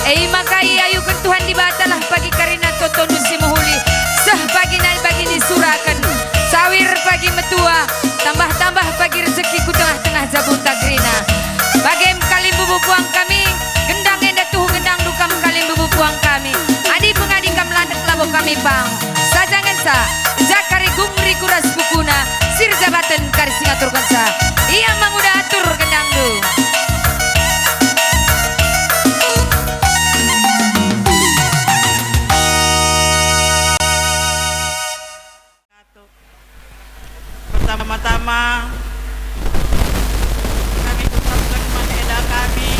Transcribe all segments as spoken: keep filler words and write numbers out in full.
E maka iayuken Tuhan Dibatalah pagi karina totondu si mehuli, seh pagi nai bagi nisuraken. Sawir pagi metua, tambah-tambah pagi rejeki ku tengah-tengah jabunta kerina. Bagem kalimbubu puang kami, gendang enda tuhu gendang dukam kalimbubu puang kami. Adi pengadi kam landet labo kami pang. Saja ngenca, ja kari gumri kuras bukuna, sir jabaten kari si ngaturkenca. Ia manguda atur gendangdu. Pertama-tama, kami ucapken man eda kami,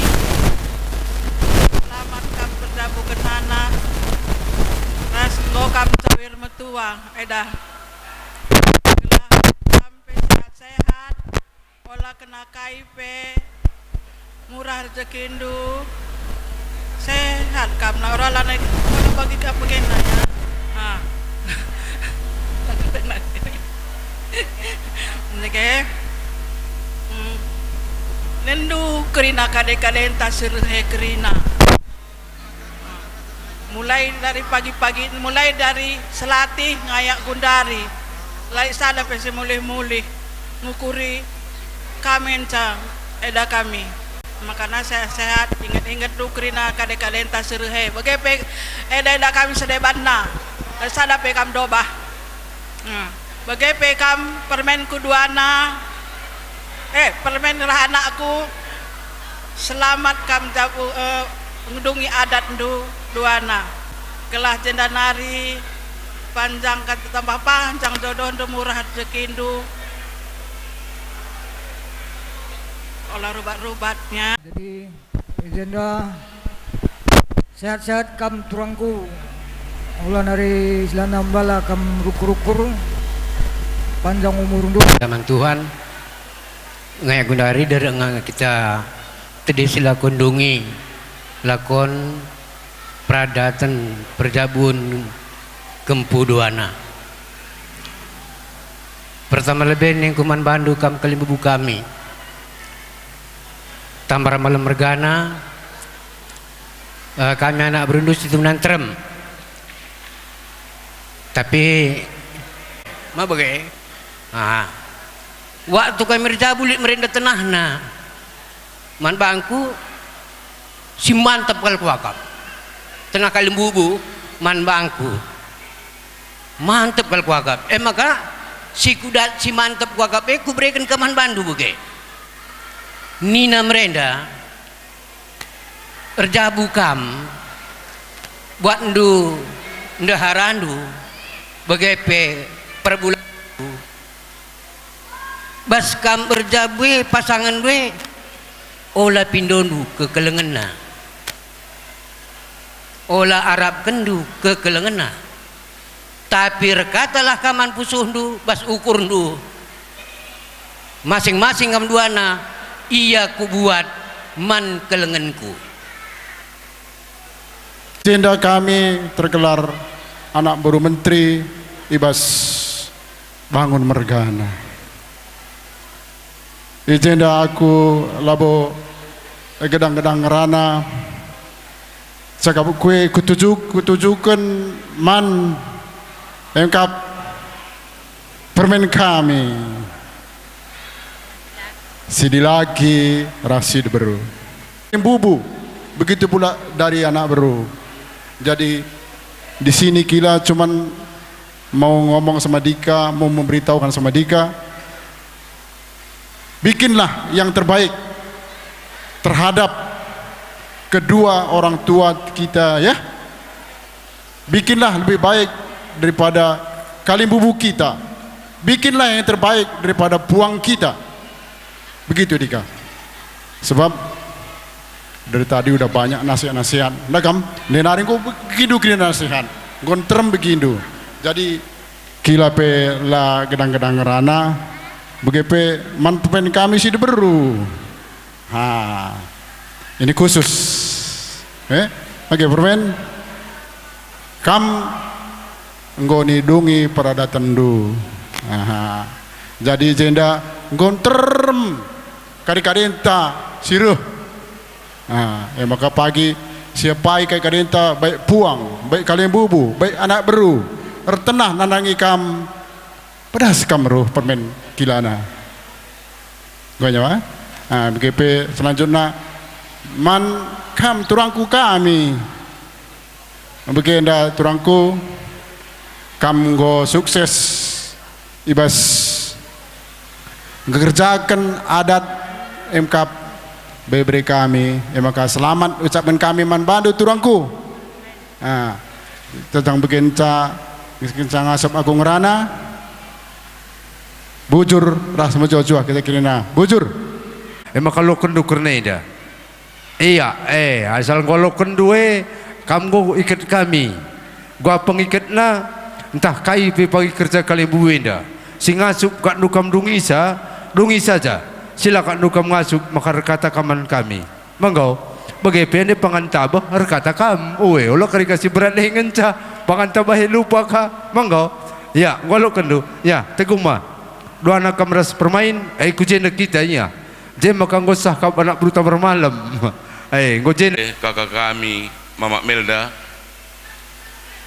selamat kam erjabu genana, ras enggo kam cawir metua, eda. Gelah kam pe sehat-sehat, ola kena kai pe, murah rejekindu, sehat kam, na ora lanai bagi kam bagenda, ya. Ha. Nege. Hmm. Nendu kerina kade-kadenta si rehe kerina. Mulai dari pagi-pagi, mulai dari Selatih ngayak gundari, lai sada pe si mulih-mulih ngukuri kami ngenca eda kami. Makana sehat-sehat, inget-inget du kerina kade-kadenta si rehe. Bage pe eda-eda kami sedebanna, lai sada pe kam dobah. Nah, bage pe kam permenku duana, eh, permen reh anakku, selamat kam jabu, eh, ngedungi adatndu duana. Gelah jenda nari panjang kat-, tambah panjang jodohndu, murah rejekindu. Ola rubat-rubatnya. Jadi, i jenda sehat-sehat kam turangku, ola nari silana mbala kam rukur-rukur, panjang umurndu. Daman Tuhan, ngayak gundari dereng kita tedis lakon dungi, lakon peradaten perjabun kempu duana. Pertama lebe ningku man bandu kam kalimbubu kami. Tambar malem mergana, eh, kami anak berundu situngan terem. Tapi, ma bage? Ah. Waktu kami erjabu lit merenda tenahna. Man bangku, si mantep kal kuakap. Tengah kalimbubu, man bangku. Mantep kal kuakap. E maka, si kudat si mantep kuakap e kubereken ka man bandu bage. Nina merenda, erjabu kam, buatndu, ndeharandu, bage pe perbulanndu. Bas kam erjabu e pasangenndu e, ola pindondu kekelengenna. Ola arapkenndu kekelengenna. Tapi erkatalah kam man pusuhndu bas ukurndu. Masing-masing kam duana, ia kubuat man kelengenku. Jenda kami tergelar anak beru menteri i bas bangun mergana. I jenda aku labo gedang-gedang ngerana, cakap kue kutujuk, kutujuken man engkap permen kami, si dilaki ras si diberu. Bubu, begitu pula dari anak beru. Jadi, di sini kila cuman mau ngomong sama Dika, mau memberitahukan sama Dika, bikinlah yang terbaik terhadap kedua orang tua kita, ya. Bikinlah lebih baik daripada kalimbubu kita. Bikinlah yang terbaik daripada puang kita. Begitu, Dika. Sebab dari tadi udah banyak nasihat-nasihat. Nah, kam, nari engko begindu kerina nasihat. Enggo nterem begindu. Jadi, kila pe la gedang-gedang ngerana, bage pe man permen kami si diberu. Ha, ini khusus. Eh, bage permen. Kam enggo nidungi peradatenndu. Aha. Jadi jenda enggo nterem kade-kadenta si reh. Ah, e maka pagi Siapai kai kadenta, baik puang, baik kalimbubu, baik anak beru, ertenah nandangi kam, pedas kam ruh permen kilana. Enggo nyawa? Ah, bage pe selanjutna, man kam turangku kami. Bagenda turangku, kam enggo sukses i bas ngerjaken adat emkap bere-bere kami, e maka selamat ucapken kami man bandu turangku. Ah, tentang begenca, begenca ngasap aku ngerana, bujur ras mejuah-juah kita kerina, bujur. E maka lokenndu kerna enda. Ia, eh, asal enggo alokenndu e, kam enggo iket kami. Enggo apa ngiketna, ntah kai pe pagi kerja kalimbubu enda. Si ngasup katndu kam dungisa, dungi saja. Sila katndu kam ngasup maka erkata kam man kami. Manggo, bage pe enda pangan tabeh erkata kam. Ue, ola kari ka si berat deh ngenca, pangan tabeh lupa ka. Manggo, ya, enggo alokenndu. Ya, teguma. Duana kam ras permain, eh, ku jenda kita, ya. Je maka enggo sah kap anak beru tambar malem. Eh, enggo jenda. Eh, kaka kami, Mamak Melda,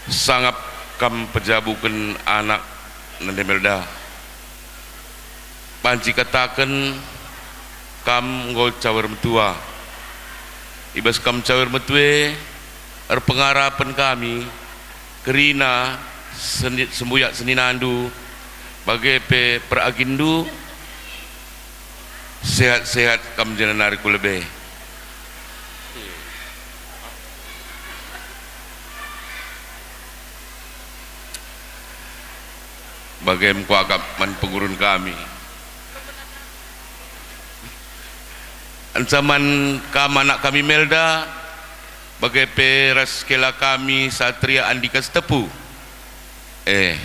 sangap kam pejabuken anak nande Melda. Banci kataken, kam enggo cawer metua. I bas kam cawer metua e, erpengarapen kami, kerina seni-, sembuyak seninandu, bage pe peraginndu, sehat-sehat kam jenari ku lebe. Bage me kuakap man pengurun kami. Ancaman kam anak kami Melda, bage pe ras kela kami Satria Andika Sitepu. Eh,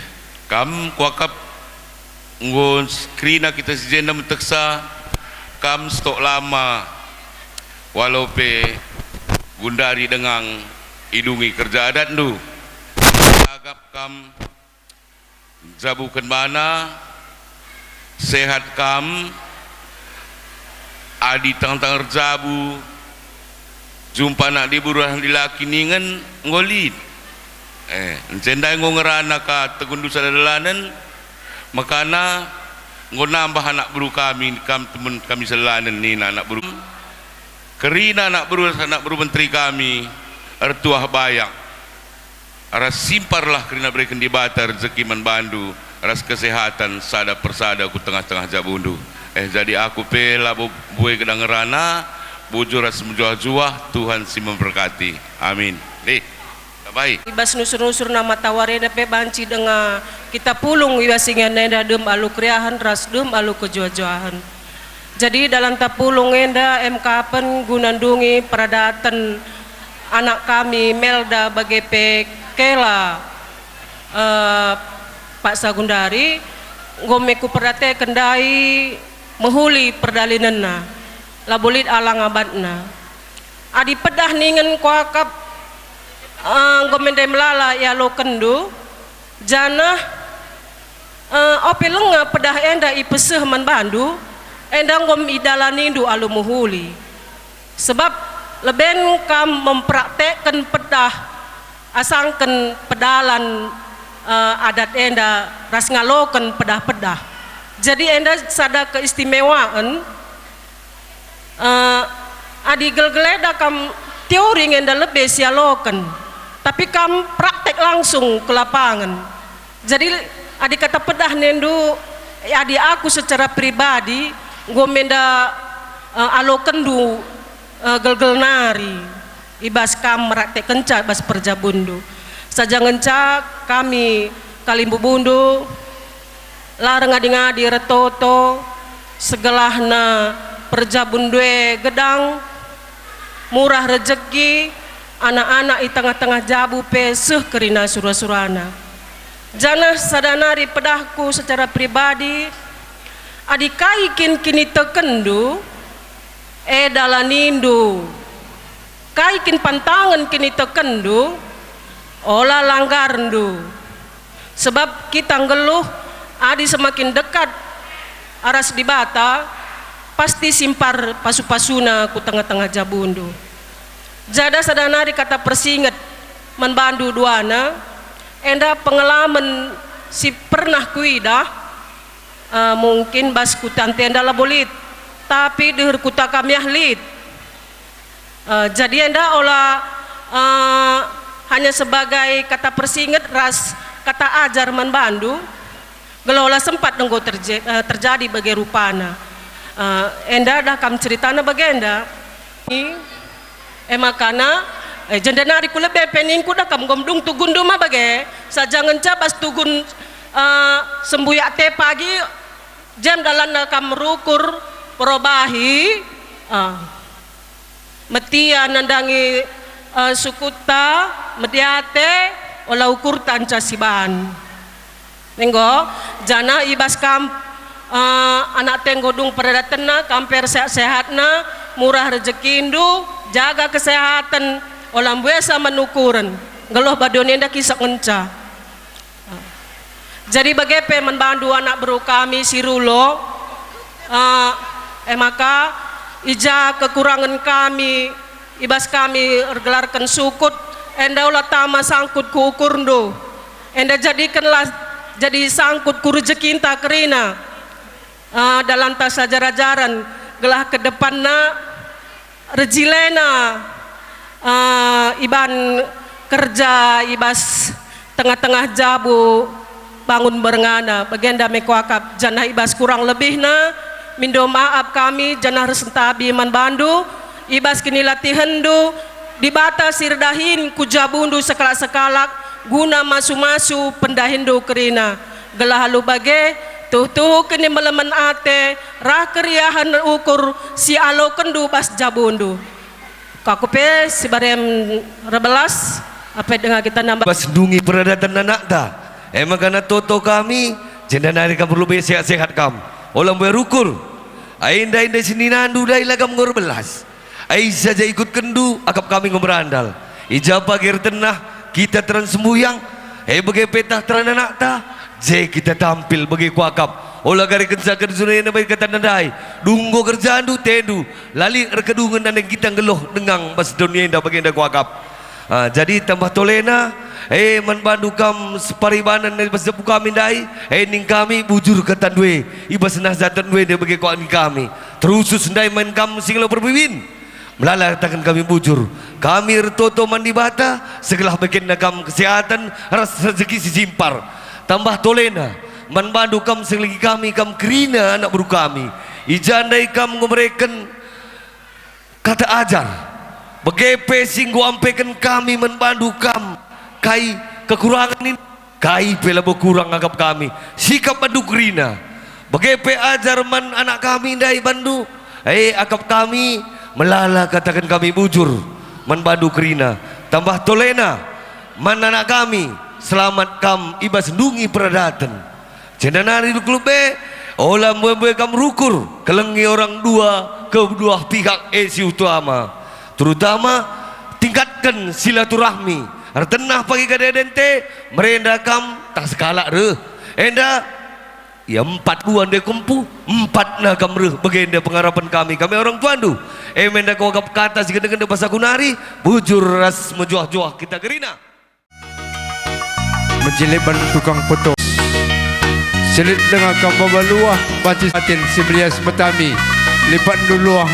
kam kuakap enggo kerina kita si jenda meteksa, kam stok lama, walau pe gundari dengang idungi kerja adatndu. Agap kam jabuken bana, sehat kam, adi tang-tang erjabu, jumpa anak diberu ras dilaki ningen enggo lit. Eh, ence ndai enggo ngerana ka tegunndu sada dalanen, makana enggo nambah anak beru kami, kam temen kami sada dalanen nina anak beru. Kerina anak beru ras anak beru menteri kami, ertuah bayak. Ras simparlah kerina bereken Dibata rejeki man bandu, ras kesehatan sada persada ku tengah-tengah jabundu. Eh, jadi aku pe labo mbue gedang ngerana, bujur ras mejuah-juah, Tuhan si memberkati. Amin. Nih, baik. I bas nusur-nusurna matawari enda pe banci denga kita pulung i bas ingan enda dem alu keriahen ras dem alu kejuah-juahen. Jadi dalanta pulung enda emkapen guna ndungi peradaten anak kami Melda bage pe kela, eh, paksa gundari, enggo me kuperdateken ndai mehuli perdalinenna, labo lit alang abatna. Adi pedah ningen kuakap, eh, enggo me ndai melala ialokenndu, janah, eh, ope langa pedah enda ipeseh man bandu, enda enggo me idalanindu alu mehuli. Sebab leben kam mempraktekken pedah asangken pedalan, eh, adat enda ras ngaloken pedah-pedah. Jadi enda sada keistimewaen, eh, adi gelgel enda kam teori nge enda lebe sialoken, tapi kam praktek langsung ke lapangen. Jadi, adi kata pedah nindu, adi aku secara pribadi, enggo me enda, eh, alokenndu, eh, gelgel nari, i bas kam meraktekkenca i bas perjabunndu. Saja ngenca kami kalimbubundu, la erngadi-ngadi ertoto, segelahna perjabunndu e gedang, murah rejeki, anak-anak i tengah-tengah jabu pe seh kerina sura-surana. Janah sada nari pedahku secara pribadi, adi kai kin kinitekenndu, e dalanindu. Kai kin pantangen kinitekenndu, ola langgarndu. Sebab kita nggeluh, adi semakin dekat ras Dibata, pasti simpar pasu-pasuna ku tengah-tengah jabundu. Jada sada nari kata persinget man bandu duana, enda pengalamen si pernah kuidah, eh, mungkin bas kuta enda labo lit, tapi deher kuta kami ah lit. Eh, jadi enda ola, eh, hanya sebagai kata persinget ras kata ajar man bandu, gelah ola sempat enggo terje-, eh, terjadi bage rupana. Eh, enda dah kam ceritana bagenda. I, e makana, eh, jenda nari ku lebe pe ningku dah kam nggom dung tugunndu ma bage, saja ngenca bas tugun, eh, sembuyak te pagi, jem dalanna kam rukur, perobahi, eh, metia nandangi, eh, sukutta, mediate, ola ukurta nca siban. Enggo, janah i bas kam, eh, anak te enggo dung peradatenna, kam pe ersehat-sehatna, murah rejekindu, jaga kesehaten, ola mbuesa man ukuren, nggeluh ba doni enda kisap ngenca. Jadi bage pe man bandu anak beru kami si Rulo, eh, e maka i ja kekurangen kami, i bas kami ergelarken sukut, enda ola tama sangkut ku ukurndu. Enda jadikenlah jadi sangkut ku rejekinta kerina, eh, dalanta sajar-ajaren, gelah ke depanna rejilena, eh, iban kerja i bas tengah-tengah jabu bangun berngana, bagenda me kuakap, janah i bas kurang lebihna, mindo maap kami, janah ersentabi man bandu, i bas kinilatihenndu, Dibata si erdahin ku jabundu sekalak-sekalak guna masu-masu pendahinndu kerina, gelah alu bage tuhu-tuhu kinimelemen ate rah keriahen ukur si alokenndu bas jabundu. Aku pe si barem rebelas, apai denga kita nambah. Bas ndungi peradaten anakta, e maka na toto kami, jenda nari kam perlu be sehat-sehat kam. Ola mbuya rukur. Ai ndai-ndai seninandu ndai la kam enggo erbelas. Ai saja ikutkenndu akap kami enggo merandal. I ja pagi ertenah kita teran sembuhyang, e bage pe tah teran anakta, je kita tampil bage kuakap. Ola kari kenca kerjuna enda bagi kata ndai, dung enggo kerjandu tendu, la lit erkedungen nanding kita nggeluh dengang bas doni enda bagenda kuakap. Ah, jadi tambah tolena, e, man bandu kam separibanan i bas jabu kami ndai, e, ning kami bujur katandu e, i bas nah jatendu e ndai bage kuakap ning kami. Terusus ndai man kam si ngelo perbiwin. Melala kataken kami bujur, kami ertoto man Dibata, segelah bekenna kam kesehatan ras rejeki si jimpar. Tambah tolena, man bandu kam segeligi kami, kam kerina anak beru kami. I ja ndai kam enggo mereken kata ajar. Bage pe si enggo ampeken kami man bandu kam kai kekurangen in-, kai pe labo kurang akap kami. Sikap bandu kerina. Bage pe ajar man anak kami ndai bandu. E akap kami melala kataken kami bujur man bandu kerina. Tambah tolena man anak kami, selamat kam i bas ndungi peradaten. Jenda nari rukur lebe, ola mbue-mbue kam rukur, kelengi orang dua kedua pihak e si utama. Terutama, tingkatken silaturahmi. Ertenah pagi kade dente, merenda kam tah sekalak reh. Enda, ia empat dua nde kempu, empatna kam reh, bagenda pengarapen kami, kami orang tuandu. E menda kuakap kata si gende-gende bas aku nari, bujur ras mejuah-juah kita kerina. Menjeleban tukang peto. Selit denga kam baba luah, banci atin si melias metami. Lipat dulu ah.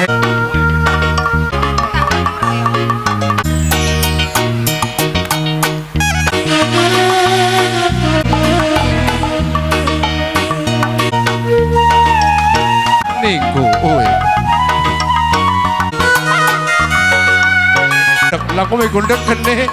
Ningku, oi. Tek, laku me kundek kene.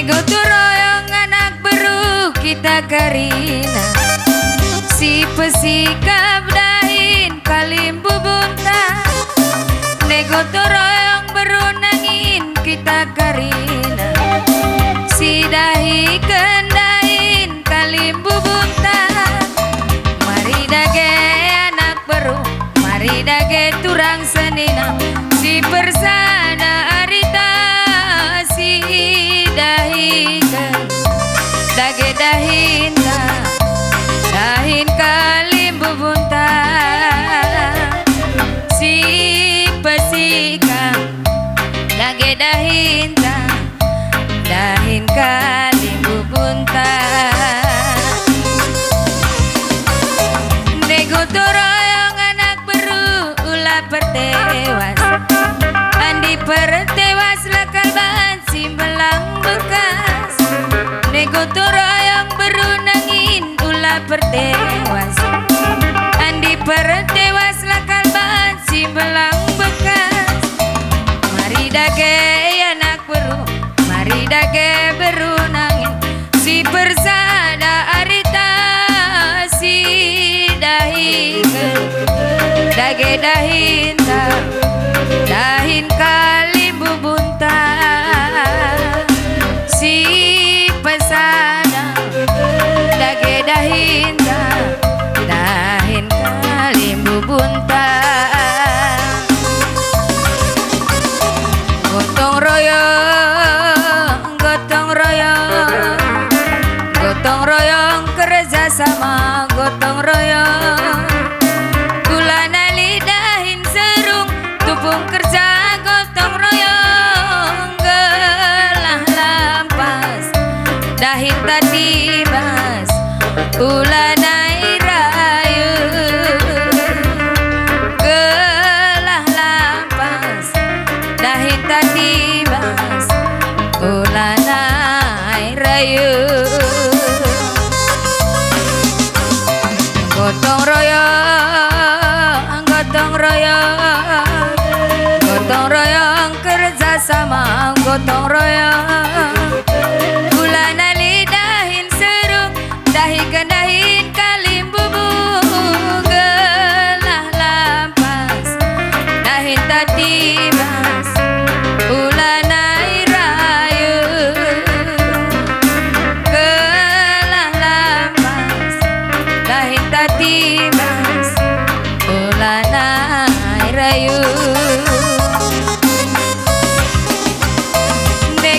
Gotong royong anak beru kita kerina, si pesikap dahin kalimbubu bubunta. Gotong royong beru nangin kita kerina, si dahiken dahin kalimbubu bubunta. Mari dage anak beru, mari dage turang senina, si persada arita, si dahiken dage dahinta, dahin kalimbubunta, si pesikap dage dahinta, dahin kalimbubunta. Gotong royong anak beru ula pertewas. Andi pertewas la kal banci mbelang bekas. Gotong royong beru nangin ula pertewas. Andi pertewas la kal banci mbelang bekas. Mari dage anak beru, mari dage beru nangin, si persada arita, si dahiken dage dahinta, dahin kalimbubunta, si pesada dage dahinta, dahin kalimbubunta. Gotong royong, gotong royong, gotong royong kerja sama, gotong royong. Kula nali dahin serung, tupung kerja gotong royong, gelah lampas dahin tati bas. Ula nai rayu, gelah lampas dahin tati bas. Ula nai rayu. Gotong royong, gotong royong, gotong royong kerja sama, gotong royong. Ula nali dahin serung, dahiken dahin kalimbubu, gelah lampas dahin tati bas. Ula nai rayu, gelah lampas dahin tati bas. Ula nai rayu.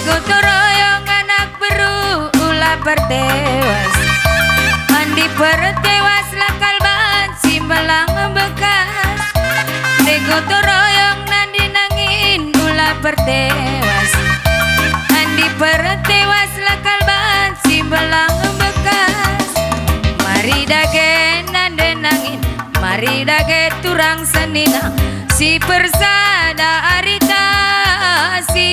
Gotong royong anak beru ula pertewas. Andi pertewas la kal banci mbelang bekas. Gotong royong nande nangin ula pertewas. Andi pertewas la kal banci mbelang bekas. Mari dage nande nangin, mari dage turang senina, si persada arita, si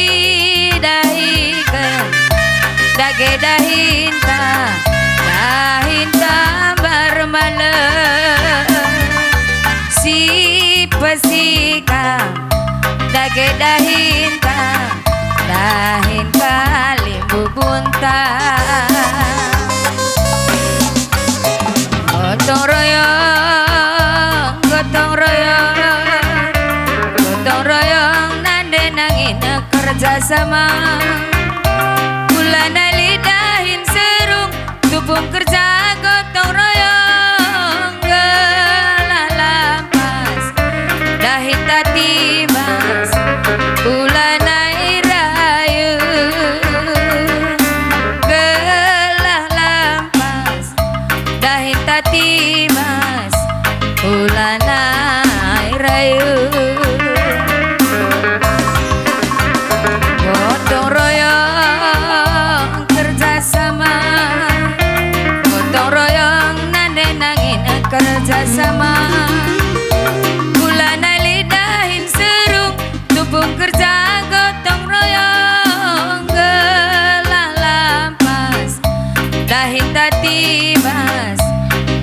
dahiken dage dahinta, dahinta mbar malem, si pesikap dage dahinta, dahin kalimbubunta. Gotong royong, gotong royong, gotong royong nande nangin kerja sama. Kula nali dahin serung, tupung kerja gotong royong, gelah lampas dahin tati bas. Ula nai rayu, gelah lampas dahin tati bas. Ula nai rayu. Gotong royong kerja sama, gotong royong nande nangin kerja sama. Kula nali dahin serung, tupung kerja gotong royong, gelah lampas dahin tati bas.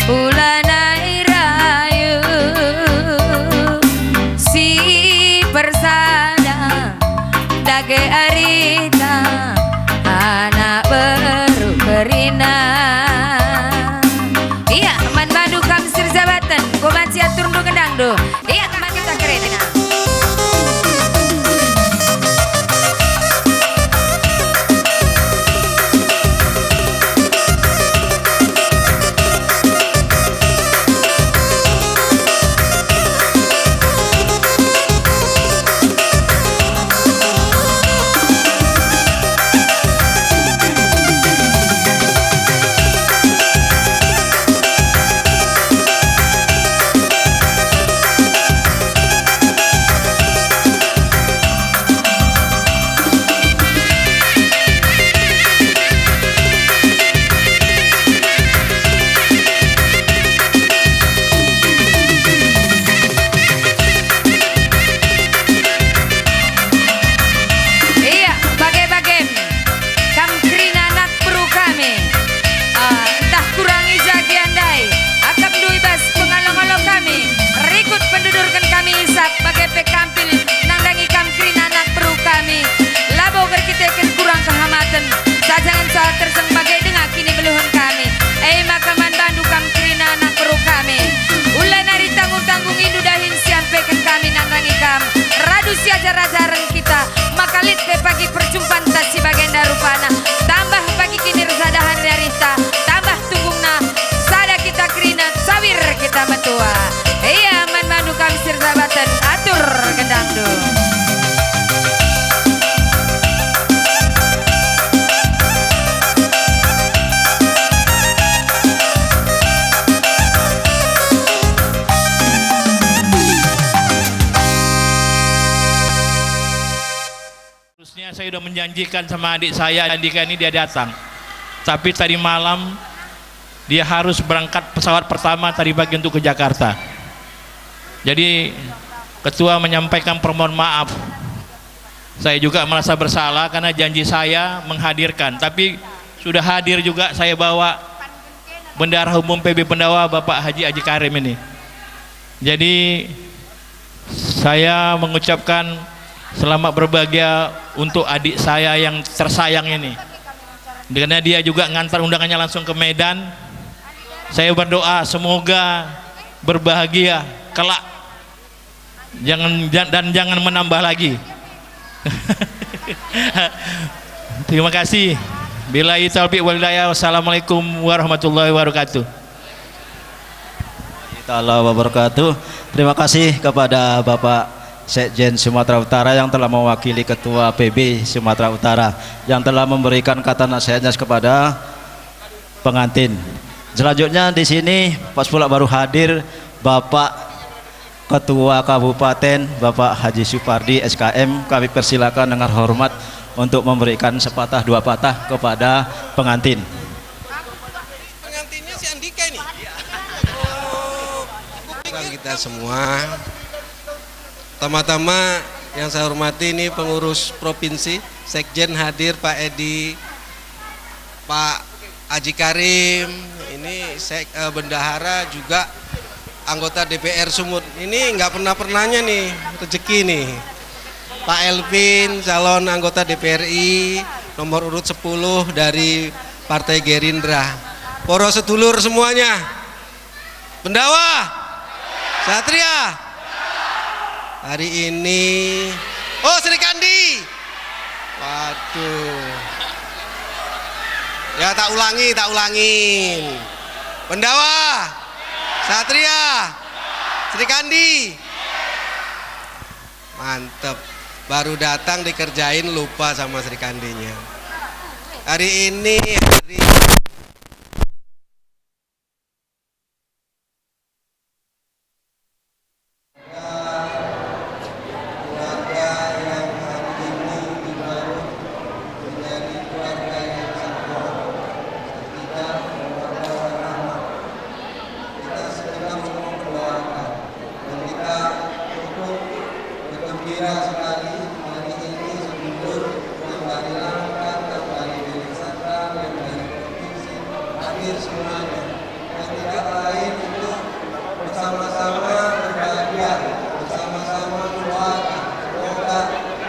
Ula nai rayu, si persada dage arita, anak Rina. Iya, man bandu kam si erjabaten, enggo banci aturndu gendang do. Iya, man kita kerina. Iya, bage-bagem. Kam kerina anak beru kami. Ah, ntah kurang i ja gia ndai, akapndu i bas pengalo-ngalo kami, rikut pendudurken kami isap bage pe kampil nandangi kam kerina anak beru kami. Labo erkiteken kurang kehamaten, saja ngenca terseng bage denga kinibeluhen kami. E maka man bandu kam kerina anak beru kami. Ula nari tanggung-tanggung indu dahin si ampeken kami nandangi kam. Radu siajar-ajaren kita, maka lit pe pagi perjumpanta si bagenda rupana. Tambah pagi kinirsa dahan riarinta, tambah tunggungna, sada kita kerina, cawir kita metua. Ia man bandu kami si erjabaten, atur gendangdu. Harusnya saya udah menjanjikan sama adik saya, Andika ini dia datang. Tapi tadi malam dia harus berangkat pesawat pertama tadi pagi untuk ke Jakarta. Jadi ketua menyampaikan permohon maaf. Saya juga merasa bersalah karena janji saya menghadirkan, tapi sudah hadir juga saya bawa Bendahara Umum P B Pendawa, Bapak Haji Aji Karim ini. Jadi, saya mengucapkan selamat berbahagia untuk adik saya yang tersayang ini. Karena dia juga ngantar undangannya langsung ke Medan. Saya berdoa semoga berbahagia kelak. Jangan, ja-, dan jangan menambah lagi. Terima kasih. Billahi taufiq wal hidayah. Wassalamualaikum warahmatullahi wabarakatuh. Ta'ala wabarakatuh. Terima kasih kepada Bapak Sekjen Sumatera Utara yang telah mewakili Ketua P B Sumatera Utara yang telah memberikan kata nasihatnya kepada pengantin. Selanjutnya di sini pas pula baru hadir Bapak Ketua Kabupaten, Bapak Haji Supardi, S K M, kami persilakan dengan hormat untuk memberikan sepatah dua patah kepada pengantin. Pengantinnya si Andika ini. Kita semua. Pertama-tama yang saya hormati ini pengurus provinsi, Sekjen hadir, Pak Edi, Pak Haji Karim, ini sek-, eh, bendahara juga anggota D P R Sumut. Ini nggak pernah-pernahnya nih, rezeki nih. Pak Elvin, calon anggota D P R I, nomor urut sepuluh dari Partai Gerindra. Poros sedulur semuanya. Pendawa. Satria. Hari ini. Oh, Sri Kandi. Waduh. Ya, tak ulangi, tak ulangin. Pendawa. Satria. Sri Kandi. Mantep. Baru datang dikerjain, lupa sama Sri Kandinya. Hari ini hari Dan kita cukup bergembira sekali hari ini, seluruh yang dari Langkat, yang dari Deli Serdang, yang dari provinsi, hadir semuanya. Yang tidak lain itu bersama-sama berbahagia, bersama-sama mendoakan, semoga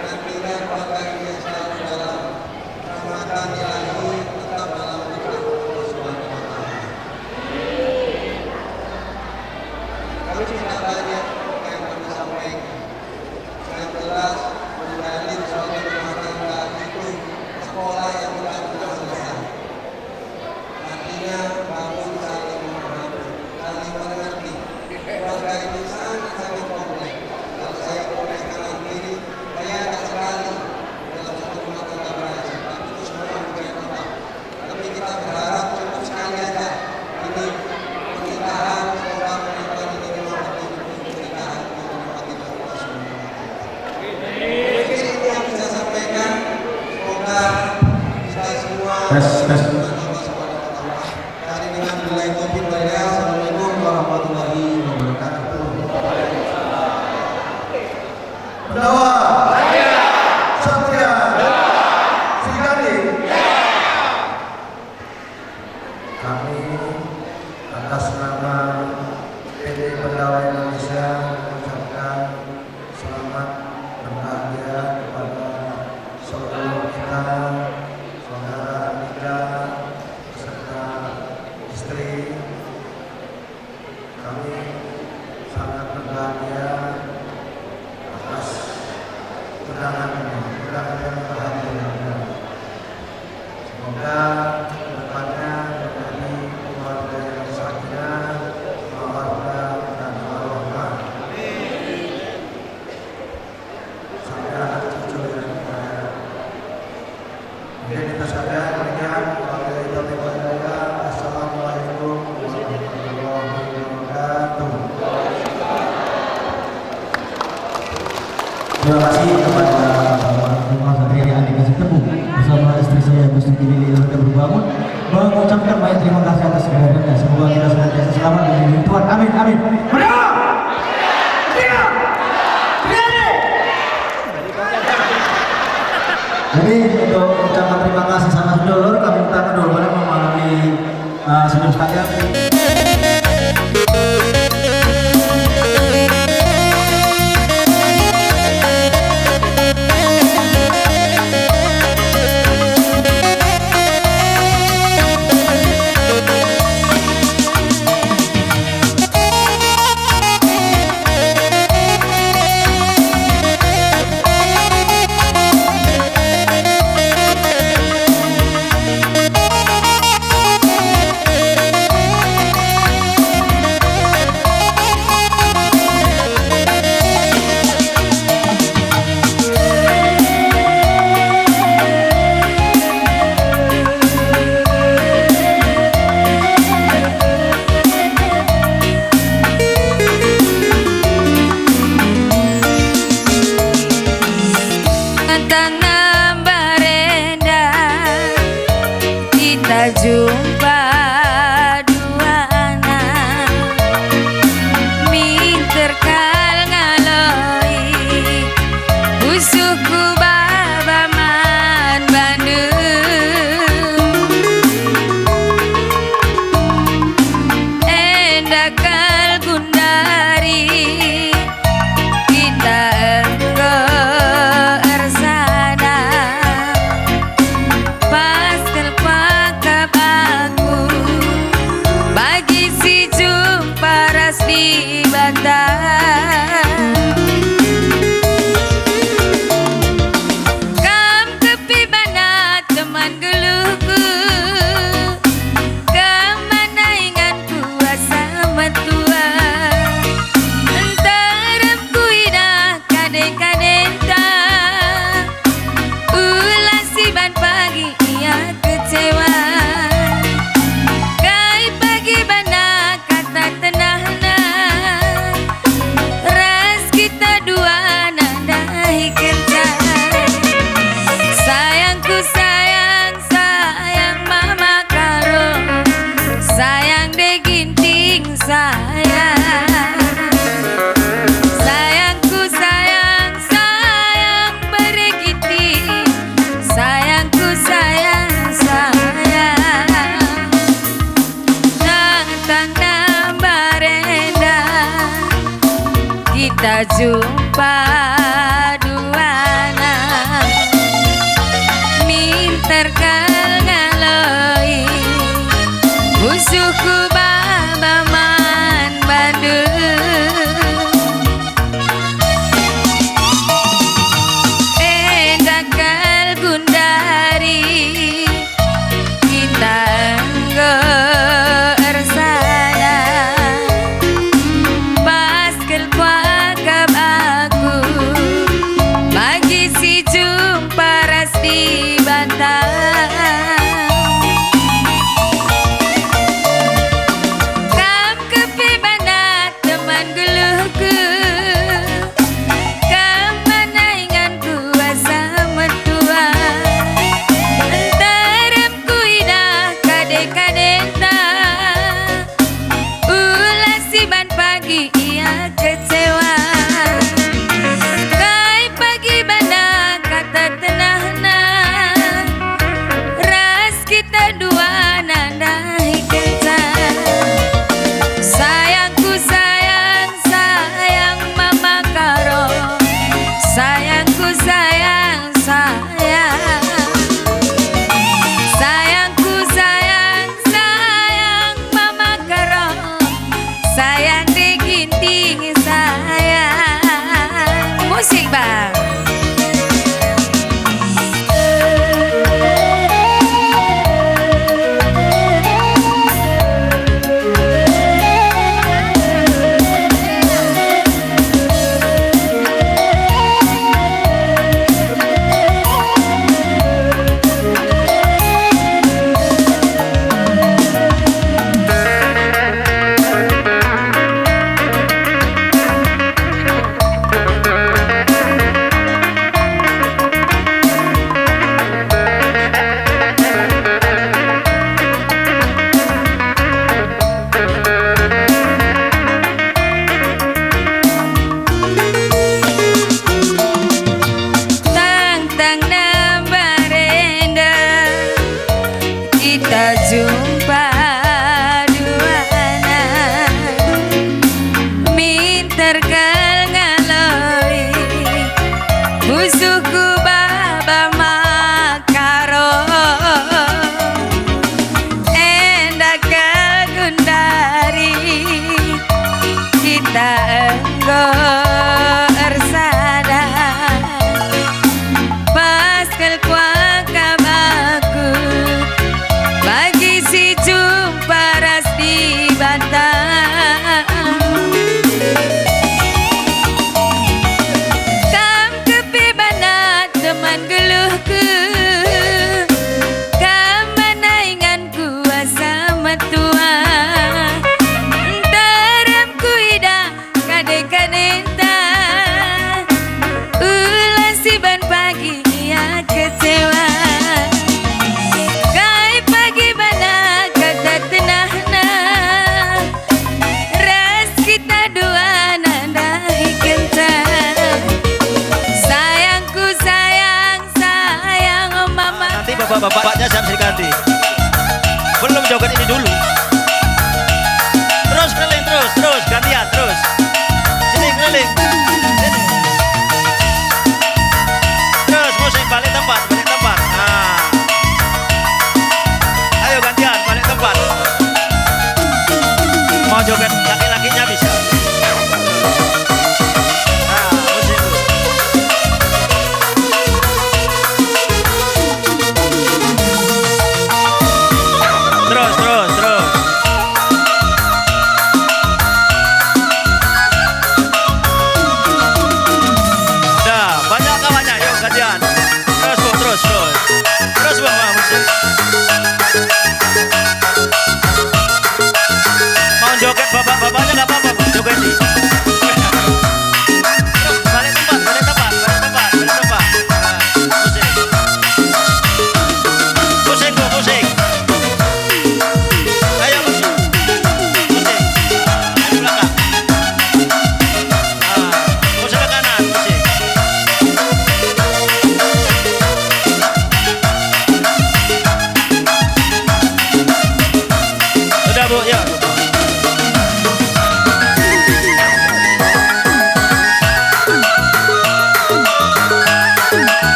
nantinya keluarga ini selalu dalam rahmatan Ilahi, tetap dalam rahmat. Terima kasih kepada Bapak Rumah Satria Andika Sitepu bersama istri saya Gusti Billy Elvira Berbangun, mengucapkan banyak terima kasih atas kehadirannya. Semoga kita senantiasa selamat dan dilindungi Tuhan. Amin, amin. Merdeka! Merdeka! Merdeka! Jadi, untuk ucapan terima kasih sama sedulur, kami minta kedua boleh melalui, eh, sedulur sekalian. Tang nambar enda kita jumpa duana, minter kal ngaloi pusuhku baba man bandu. Enda kal gundari kita enggo ersada, pas kal kuakap aku bagi si jumpa ras Dibata. Kam kepi bana teman geluhku, kam mana inganku asa metua. Nterem kuidah kade-kadenta, ulah siban pagi ia kecewa. Kai pagi bana kata tenahna, ras kita dua nandahi kenca. Sayangku sayang, sayang Mama Karo, sayang De Ginting sayang. Sayangku sayang, sayang Bere Ginting, sayangku sayang, sayang. Tang-tang nambar enda kita jumpa duana. Minter kal ngaloi pusuhku baba man bandu. Enda kal gundari kita enggo ersada, pas kal kuakap aku bagi si jumpa ras Dibata. Kam kepi bana teman geluhku, kam mana inganku asa metua. Nterem kuidah kade-kadenta, ulah siban pagi ia kecewa. Kai pagi bana kata tenahna, ras kita dua nandahi kenca. Sayangku sayang, sayang Mama Karo, sayangku sayang, sayang. Sayangku sayang, Tajumpa duana, minter kal ngaloi, musuhku baba makaro, enda kal gundari, kita enggo ersada. Pas kal kuakap aku, bagi si jumpa ras Dibata. Kam kepe bana teman geluhku, kam bana ingan kuasa metua. Nterem kuidah kade-kadenta, ulas iban pagi ia kecewa. Kai pagi bana kata tenahna, ras kita dua nandahi kenta. Sayangku sayang, sayang, oh mama. Nanti bapak-bapaknya siap Sri Kandi. Belum joget ini dulu. Terus keliling, terus, terus, gantian, terus. Sini keliling. Sini. Terus musik, balik tempat, balik tempat. Nah. Ayo gantian, balik tempat. Mau joget laki-lakinya bisa. Nah, musik dulu. Terus, terus, terus. Dah, banyak kawannya, yuk, gantian. Terus, Bu, terus, terus. Terus, Bu, ah, musik. Mau joget bapak-bapaknya nggak apa-apa, Bu, joget nih. Balik tempat, balik tempat, balik tempat, balik tempat. Nah, musik. Pusing, Bu, pusing. Ayo, pusing. Pusing. Ayo, belakang. Ah, pusing ke kanan, pusing. Udah, Bu, ya.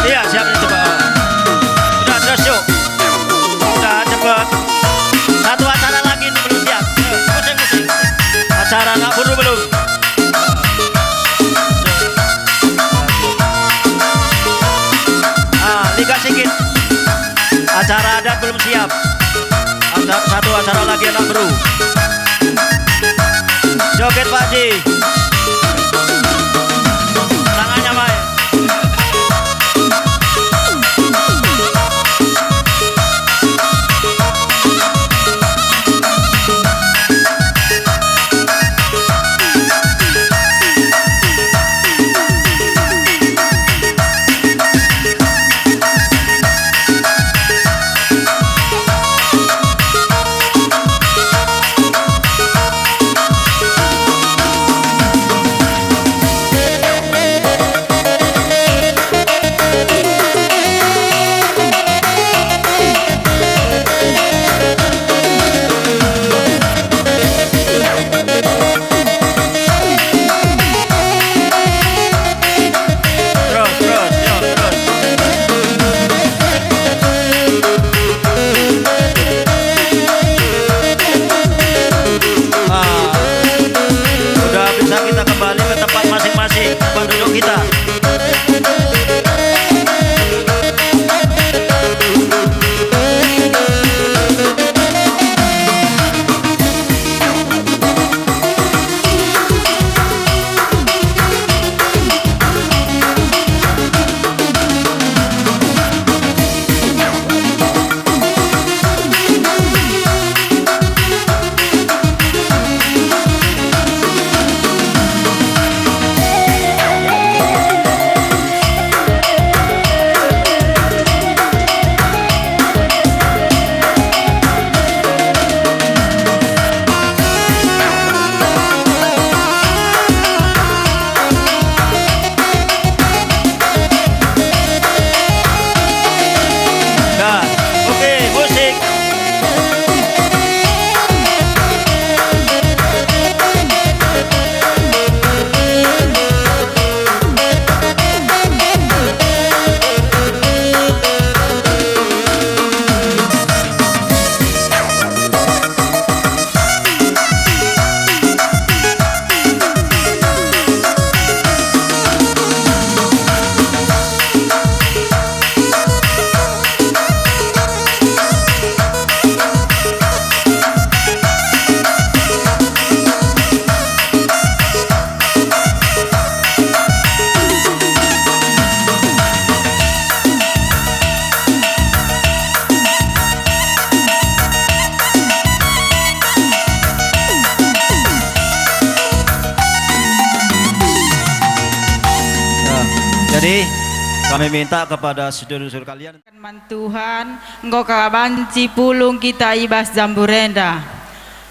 Iya, siap nih, coba. Udah, terus, yuk. Udah, cepet. Satu acara lagi nih, belum siap. Ayo, pusing, pusing. Acara anak beru belum? Ah, Liga Sigit. Acara adat belum siap. Ada satu acara lagi anak beru. Joget Pak Ji. Tangannya main. Kami minta kepada saudara-saudara kalian. Man Tuhan, enggo ka banci pulung kita i bas jambur enda.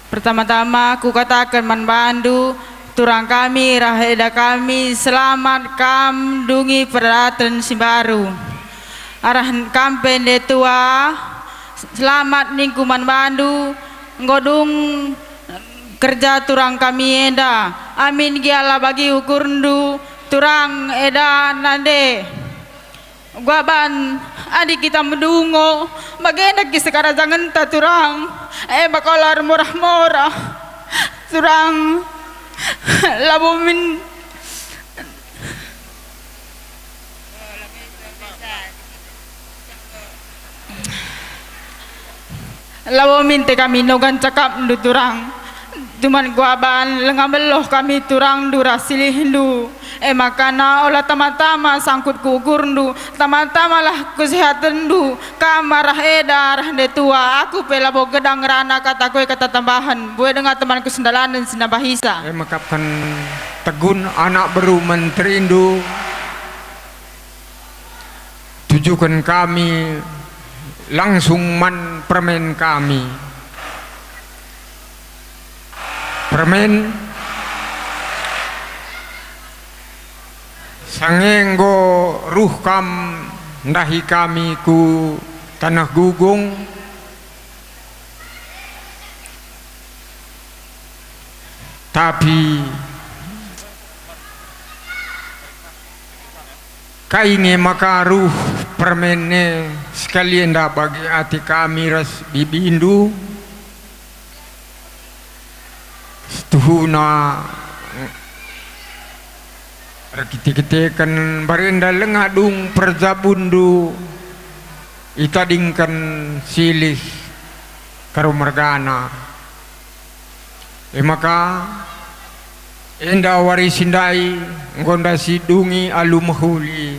Pertama-tama kukataken man bandu, turang kami, rah eda kami, selamat kam dungi peradaten si mbaru. Arah kam pe ndetua, selamat ningku man bandu, enggo dung kerja turang kami enda. Amin gia la bagi ukurndu, turang eda nande. Guaban, adi kita medungo, bagenda kisekarajangenta turang, e maka ola ermorah-morah. Turang, labo min, labo minte kami nogan cakapndu turang. Cuman guaban lenga meloh kami turangndu ras silihndu. E makana ola tama-tama sangkut ku ukurndu, tama-tamalah kesehatenndu, kam arah eda arah ndetua, aku pe labo gedang ngerana kataku e kata tambahen, mbue denga temanku sendalanen si nambahisa. E mekapken tegun anak beru menterindu, tujuken kami langsung man permen kami. Permen, sange enggo ruh kam ndahi kami ku taneh Gugung, tapi kai nge maka ruh permen e sekali enda bagi ate kami ras bibindu? Setuhuna erkite-kiteken barenda lenga dung perjabunndu itadingken silih Karo mergana. E maka, enda wari si ndai enggo ndasi dungi alu mehuli.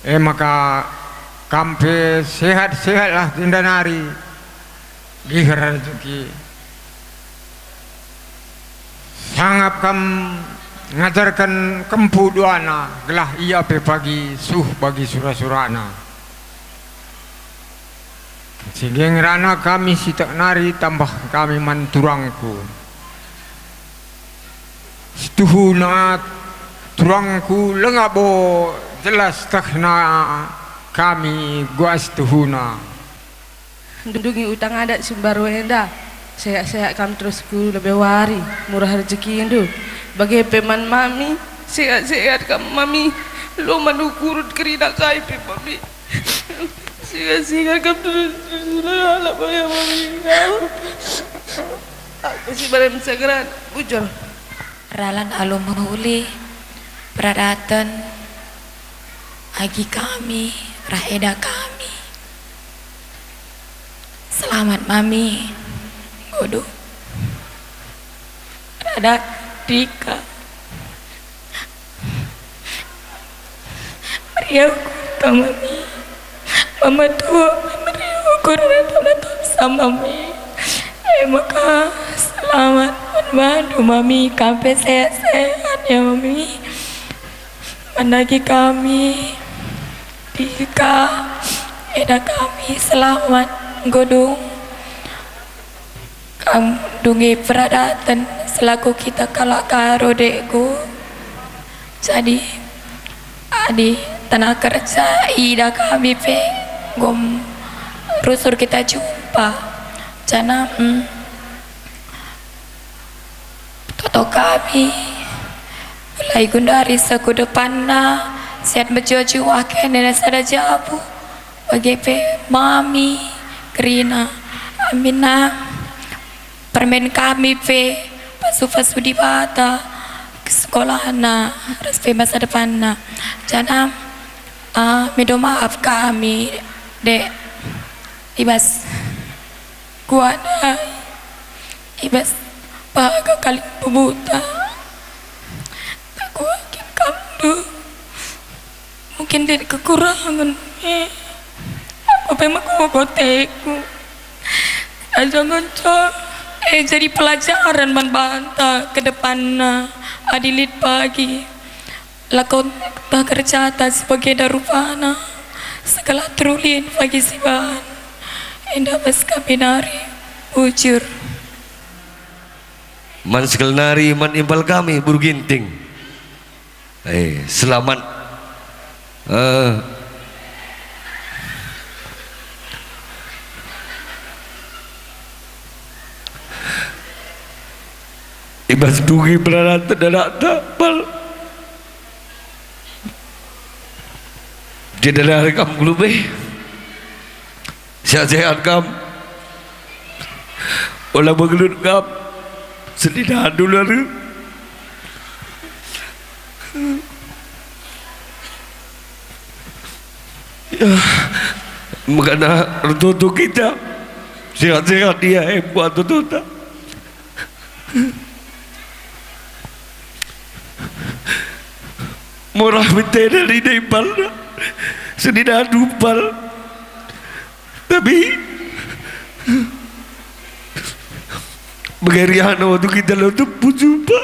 E maka, kam pe sehat-sehatlah enda nari, giher rejeki. Sangap kam ngajarken kempu duana, gelah ia pe pagi suh bagi sura-surana. Si nge ngerana kami si tek nari tambah kami man turangku. Setuhuna turangku lenga bo jelas tehna kami gua setuhuna. Ndungi utang adat si mbaru enda, sehat-sehat kam terus ku lebe wari, murah rejekindu. Bage pe man mami, sehat-sehat kam mami, lo man ukurut kerina kai pe mami. Siga-siga kam terus, terus halak baya mami. Aku si baren segeran, bujur. Ralan alu mehuli, peradaten, agi kami, rah eda kami. Selamat mami, nggo dung. Radak Dika. Meriah ukur tang mami. Mama tua meriah ukur rata-rata sama mami. E maka selamat man bandu mami, kam pe sehat-sehat ya mami. Mandagi kami, Dika, eda kami selamat nggo dung. Kam dungi peradaten selaku kita kalak Karo, dekku. Jadi, adi tanah kerja ida kami pe, gom rusur kita jumpa. Janah, mm, toto kami, mulai gundari seh ku depanna, siat mejuah-juah kene sada jabu. Bage pe mami kerina, aminna permen kami pe pasu-pasu Dibata ke sekolahna ras pe masa depanna. Janah, ah, mindo maaf kami, dek, i bas kuah ndai, i bas baga kalimbubuta. Takuah kin kamndu. Mungkin lit kekurangen, eh, aku pe megogo ateku. Aja ngenca, eh, jadi pelajaran man banta ke depanna, adi lit pagi. Lakon tah kerjata si bagenda rupana, segelah terulin pagi si bahan, enda bas kami nari bujur. Man sekel nari man impal kami Buru Ginting. Eh, selamat. Eh. I bas dunggi peradaten anakta, Pal. Jenda nari kam ku lebe. Sehat-sehat kam. Ola megelut kam. Senina dulu. Ya, mekana ertoto kita. Sehat-sehat ia, em, kuat totota. Murah mitena nina impalna. Senina dumpal. Tapi bage riana waktu kita la tempu jumpa.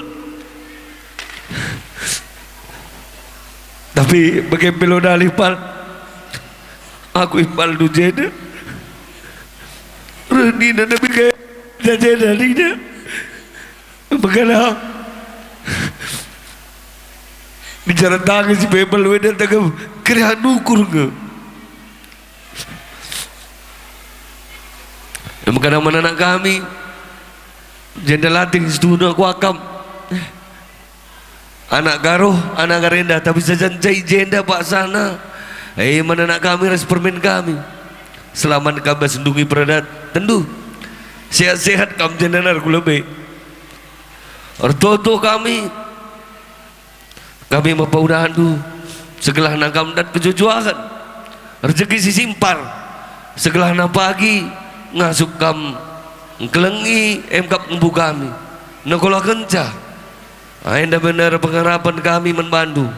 Tapi bage pe la dalih, Pal. Aku impalndu jenda. Reh nina nabi ke jenda nina. Mekana bicara tangan si Bebel weda tegem keriahan ukur nge. Mekana man anak kami, jenda latih situhuna kuakap. Anak garoh, anak garenda, tapi sajan jai jenda paksana. Eh, man anak kami ras permen kami. Selamat kam bas ndungi peradatenndu. Sehat-sehat kam jenda nari ku lebe. Ertoto kami. Kami mepaudahanndu, segelahna kam dat kejuah-juahen, rejeki si simpar, segelahna pagi ngasup kam ngkelengi, em kap ngembu kami, nekolakenca. Enda bener pengharapen kami man bandu.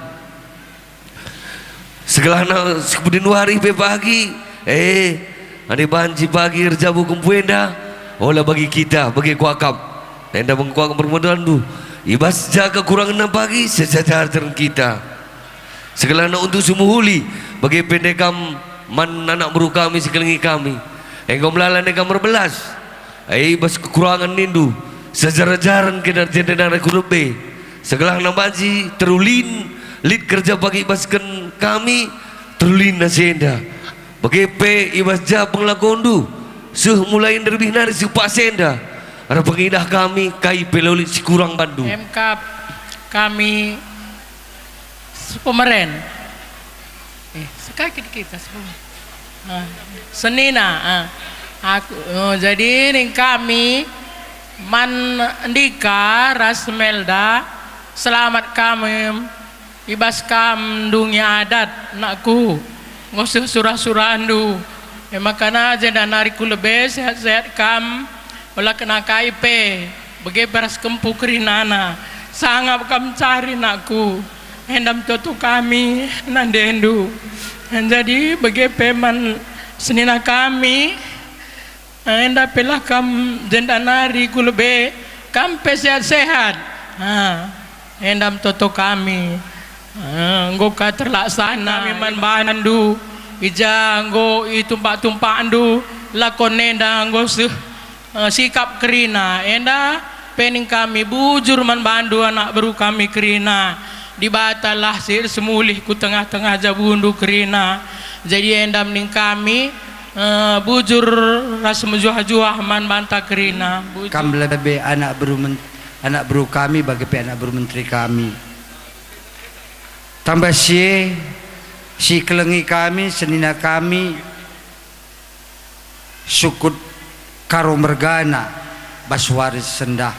Segelahna si pudin wari pe pagi, eh, adi banci pagi erjabu kempu enda, ola bagi kita, bage kuakap. Enda me kuakap permodalandu. I bas ja kekurangenna pagi, sejajar-jaren kita. Segelahna untuk si mehuli, bage pe enda kam man anak beru kami si kelengi kami. Enggo melala enda kam erbelas. Ai bas kekurangen nindu, sejar-jaren kena jenda nari ku lebe. Segelahna banci terulin, lit kerja pagi ibasken kami, terulin si enda. Bage pe i bas ja pengelakondu, seh mulai nderbih nari seh paksa enda, erpengidah kami kai pe la lit si kurang bandu. Emkap kami sepemeren. Eh, sekai kita sepemeren. Ah, senina, ah. Aku, oh, jadi ning kami man Ndika ras Melda, selamat kami. I bas kam ndungi adat, nakku, nggo seh surah-surahndu. E maka jenda nari ku lebe sehat-sehat kam, ola kena kai pe, bage pe ras kempu kerinana. Sangap kam cari, nakku, enda me toto kami nandendu. Jadi bage pe man senina kami, enda pe lah kam jenda nari ku lebe, kam pe sehat-sehat. Ha, enda me toto kami. Ha, enggo ka terlaksana kami man bandu, i ja enggo itumpak-tumpakndu, lakon enda enggo seh, eh, sikap kerina. Enda pe ning kami bujur man bandu anak beru kami kerina. Dibata lah si ersemulih ku tengah-tengah jabundu kerina. Jadi enda me ning kami, eh, bujur ras mejuah-juah man banta kerina. Bujur. Kam lebe anak beru men-, anak beru kami, bage pe anak beru menteri kami. Tambah si e, si kelengi kami, senina kami, sukut Karo mergana bas wari sendah.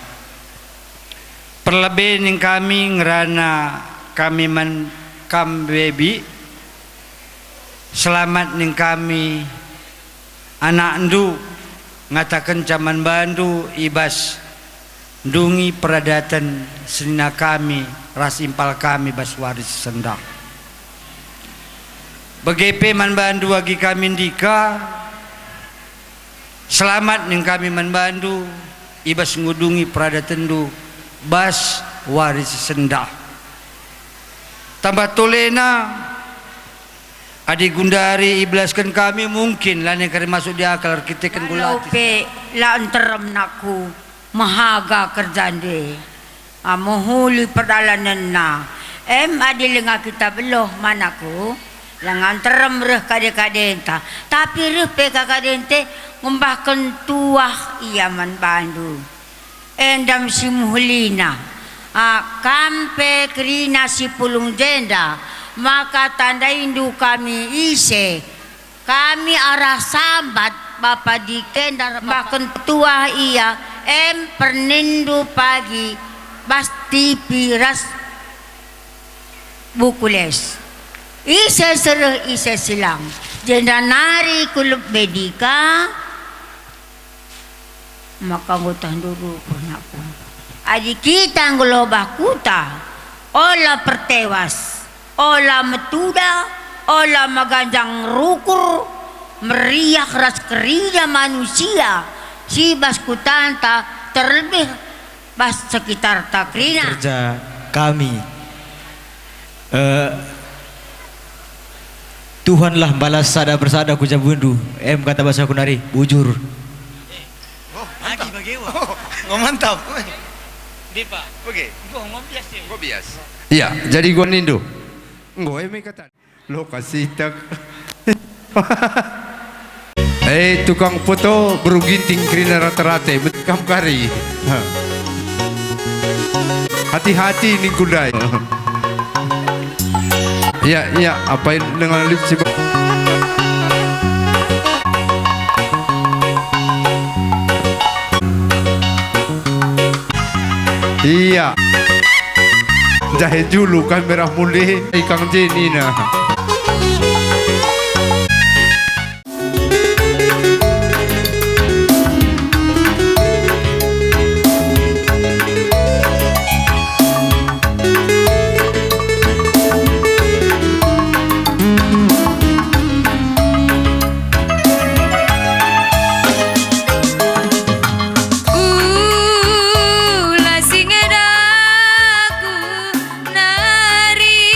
Perlebe ning kami ngerana kami man kam bebi. Selamat ning kami anakndu ngatakenca man bandu i bas ndungi peradaten senina kami ras impal kami bas wari sendah. Bage pe man bandu agi kami ndika, selamat ning kami man bandu i bas ngudungi peradatenndu bas wari si sendah. Tambah tolena, adi gundari ibelasken kami, mungkin lanai kari masuk di akal erkiteken Kalau gulati. Pe la nterem, nakku, mehaga kerjande. Ah, mehuli perdalanenna. Em adi langa kita beluh, ma, nakku, langa nterem reh kade-kadenta, tapi reh pe ka kadente ngembahken tuah ia man bandu. Enda me si mehulina, ah, kam pe kerina si pulung jenda, maka tandaindu kami ise. Kami arah sambat bapa dikenda bahken tuah ia, em perninndu pagi bas tipi ras buku les. Ise sereh ise silang, jenda nari kulep bedika. Maka nggo tah ndudu pernahku. Adi kita nggelobah kuta, ola pertewas, ola metuda, ola meganjang rukur, meriah ras kerina manusia si bas kutanta, terlebih bas sekitarta kerina. Kerja kami. Eh, Tuhanlah mbalas sada persada ku jabundu. Em kata basaku nari, bujur. Oh, mantap. Agi bage, wah. Oh, ngo mantap. Dipa. Oke. Enggo, ngo bias ya. Ngo bias. Iya, jadi gua nindu. Enggo, em kata. Lo kasitak. Eh, tukang foto beru Ginting kerina rata-rata, betikam kari. Ha. Hati-hati ningku ndai. Iya, iya, apai dengan lit si ba-, iya. Jahe julu kan merah mulih, ikang jenina. Ula si ngedaku nari,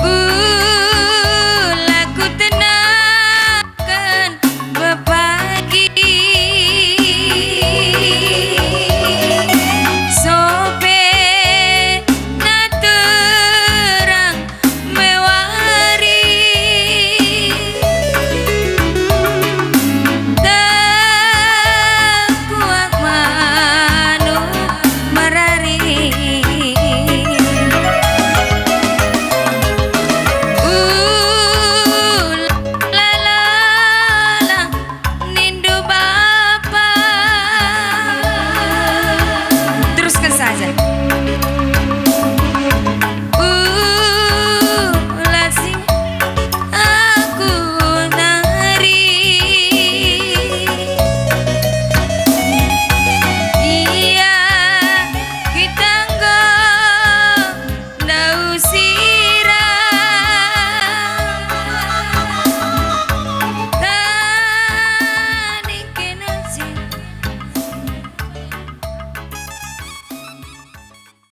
ula kutenaken bebagi. Sope na terang mewari, tengkuak manuk merari. Ulala nindu ba